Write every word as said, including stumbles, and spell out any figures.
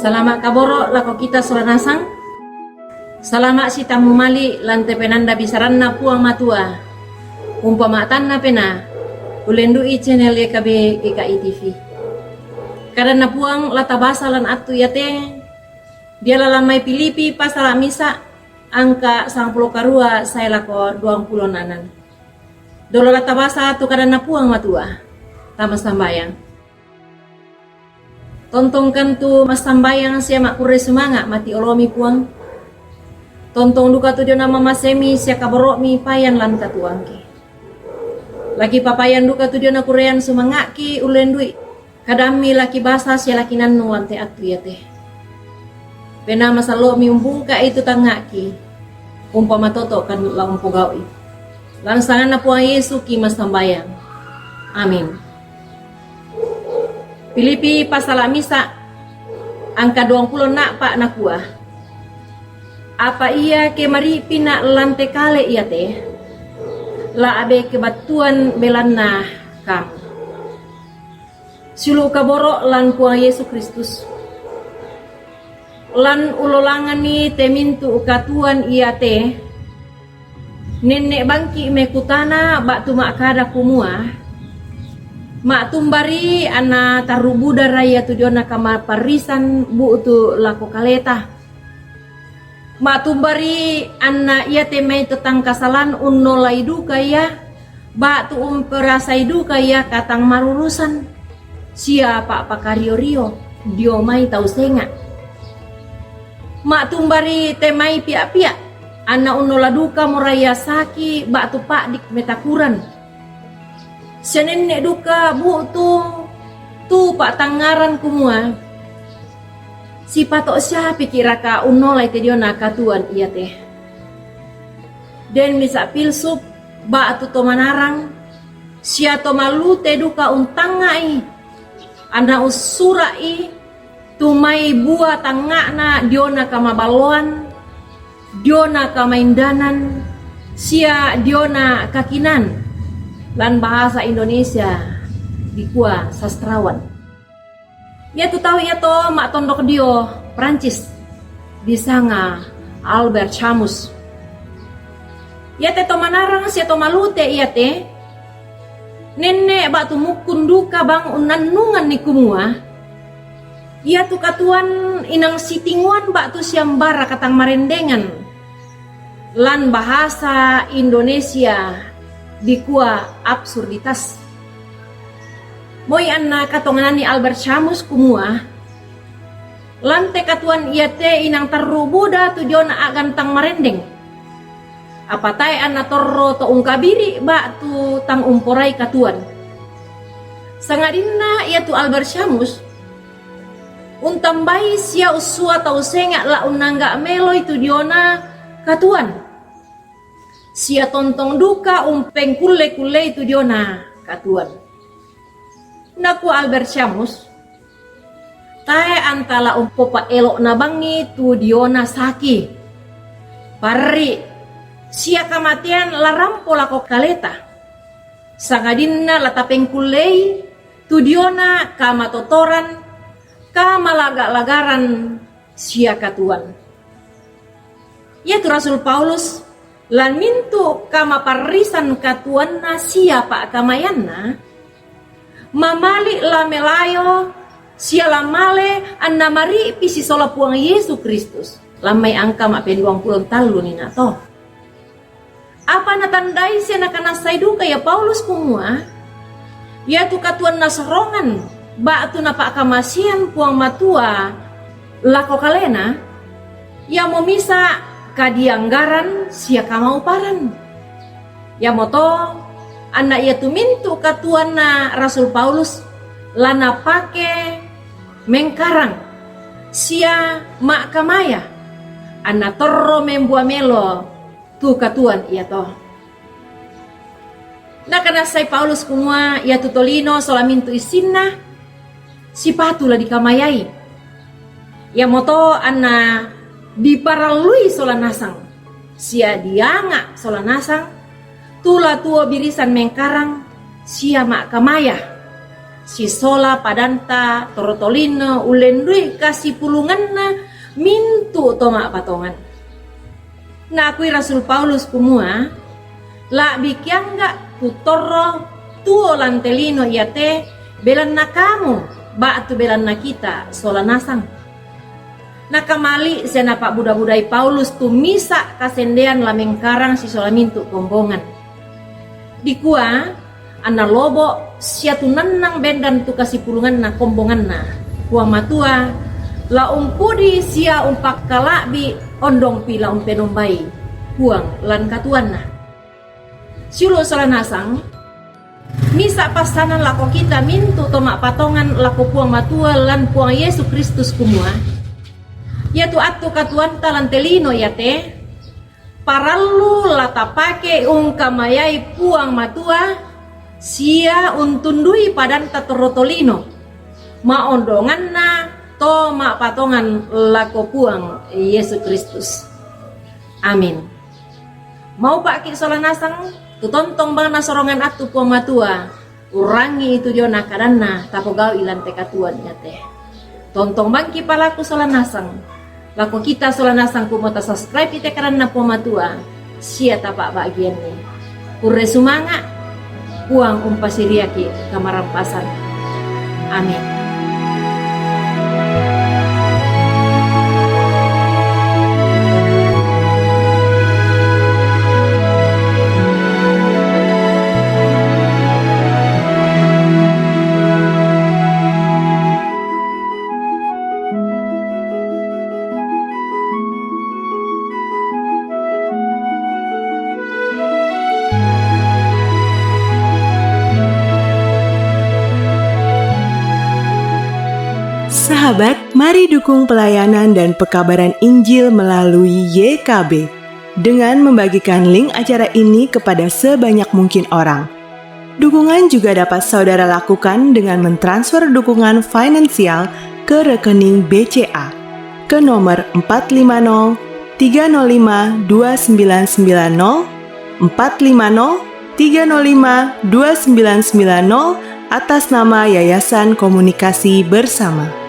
Salama' kaboro' lako kita sola nasang. Salama' sitammu mali' lan te penanda bisaranna Puang Matua. Umpama'tanna pena, ulendu'i channel Y K B G K I T V. Kadanna Puang la tabasa lan attu iate, diala lan mai Pilipi pasala' misa', angka sangpulo karua sae lako duangpulo nnanan. Dolo la tabasa tu kadanna Puang Matua, tama sambayang. Tontongkan tu massambayang sia ma'kurre sumanga' mati olomi Puang. Tontong duka tu diona mamasemi sia kaboro'mi payan lan katuoangki. Lagi papayan duka tu diona kurrean sumanga'ki ullendui kadammi laki basa sia laki nannung lan te attu iate. Penaa masallo'mi umbungka'i tu tangnga'ki, umpama toto'kan la umpogau'i. Lan sanganna Puang Yesu ki massambayang. Amin. Pilipi pasala' misa', angka duangpulo nna'pa' nakua, apa ia ke mari'pina' lan te kale iate, la'be kebattuan belanna kamu. Siulu' kaboro' lan Puang Yesu Kristus. Lan ulolanganni te mintu' katuoan iate, nenne' bangki' mekutana ba'tu ma'kada kumua, ma'tumbari anna tarru' budara ia tu diona kamaparrisan bu'tu lako kaleta. Ma'tumbari anna iate mai to tangkasalan unnolai duka ia, ba'tu umperasai duka ia katangmarurusan sia pa'pakario-rio dio mai tau senga'. Ma'tumbari te mai pia'-pia', anna unnola duka morai asaki ba'tu pa'dik metakuran. Sia nenne' duka bu'tu tu pa'tangngaran kumua, sipato' siapiki' raka unnolai te diona katuoan iate? Den misa' pilsup ba'tu to manarang sia to mallute duka untangnga'i, anna ussura'i tu mai bua tangnga'na diona kamaballoan, diona kamaindanan, sia diona kakinan. Lan bahasa Indonesia dikua sastrawan. Iatu tau iato ma'tondok dio Prancis, disanga Albert Camus. Iate to manarang sia to mallute iate, nenne' ba'tu mukkun duka bang unnannunganni kumua, iatu katuoan inang sitinguan ba'tu siambara katangmarendengan. Lan bahasa Indonesia dikua absurditas. Moi anna katongananni Albert Camus kumua, lan te katuoan iate inang tarru' buda tu diona a'gantang marendeng. Apa tae' anna torro to ungkabiri' ba'tu tang umporai katuoan. Sangadinna iatu Albert Camus untambai sia ussua tau senga' la unnangga' meloi tu diona katuoan. Sia tontong duka umpengkulle-kullei tu diona katuoan. Nakua Albert Camus, tae' anta la umpopa'elo'na bangngi tu diona saki, parri', sia kamatean la rampo lako kaleta, sangadinna la tapengkullei tu diona kamatotoran, kamalaga-lagaran sia katuoan. Iatu Rasul Paulus lan mintu' kamaparrisan katuoanna sia pa'kamayanna, mamali' la melayo sia la male anna mari'pi sisola Puang Yesu Kristus. Lan mai angka ma'penduangpulo tallu nina to. Apa natandai sia nakanassai duka ia Paulus kumua, iatu katuoan nasorongan ba'tu napa'kamasean Puang Matua lako kalena, iamo misa' kadianggaran sia kamauparan. Iamoto anna iatu mintu' katuoanna Rasul Paulus la napake mengkarang sia ma'kamaya, anna torro membua melo tu katuoan iato. Nakanassai Paulus kumua iatu tolino sola mintu' issinna sipatu la dikamayai. Iamoto anna diparallui sola nasang, sia dianga' sola nasang, tu la tuo birisan mengkarang sia ma'kamaya. sisola padanta torotolino ullendui kasipulunganna mintu' to ma'patongan. Naakui Rasul Paulus kumua, la'bi kiangga' kutorro tuo lan te lino iate belanna kamu ba'tu belanna kita sola nasang. Nakamali' sia napa'buda-budai Paulus tu misa' kasendean la mengkarang sisola mintu' kombongan. Dikua, anna lobo' sia tunannang bendan tu kasipulunganna kombonganna Puang Matua, la umpudi sia umpakkala'bi' ondongpi la umpenombai Puang lan katuanna. Siulu' sola nasang, misa' passanan lako kita mintu' to ma'patongan lako Puang Matua lan Puang Yesu Kristus kumua, iatu attu katuoanta lan te lino iate, parallu la tapake ungkamayai Puang Matua sia untundui padanta torotolino, ma'ondonganna to ma'patongan lako Puang Yesu Kristus. Amin. Maupa'ki' sola nasang, tu tontong bang nasorongan attu Puang Matua, urrangi itu diona kadanna tapogau'i lan te katuoan iate. Tontong bangki' palaku sola nasang, lako kita sola nasang kumua tasubscribe ite kadanna Puang Matua, sia tapa'ba'gianni. Kurre sumanga', Puang umpasiriaki' kamarampasan. Amin. Sahabat, mari dukung pelayanan dan pekabaran Injil melalui Y K B dengan membagikan link acara ini kepada sebanyak mungkin orang. Dukungan juga dapat saudara lakukan dengan mentransfer dukungan finansial ke rekening B C A ke nomor empat lima nol tiga nol lima dua sembilan sembilan nol, empat lima nol tiga nol lima dua sembilan sembilan nol, atas nama Yayasan Komunikasi Bersama.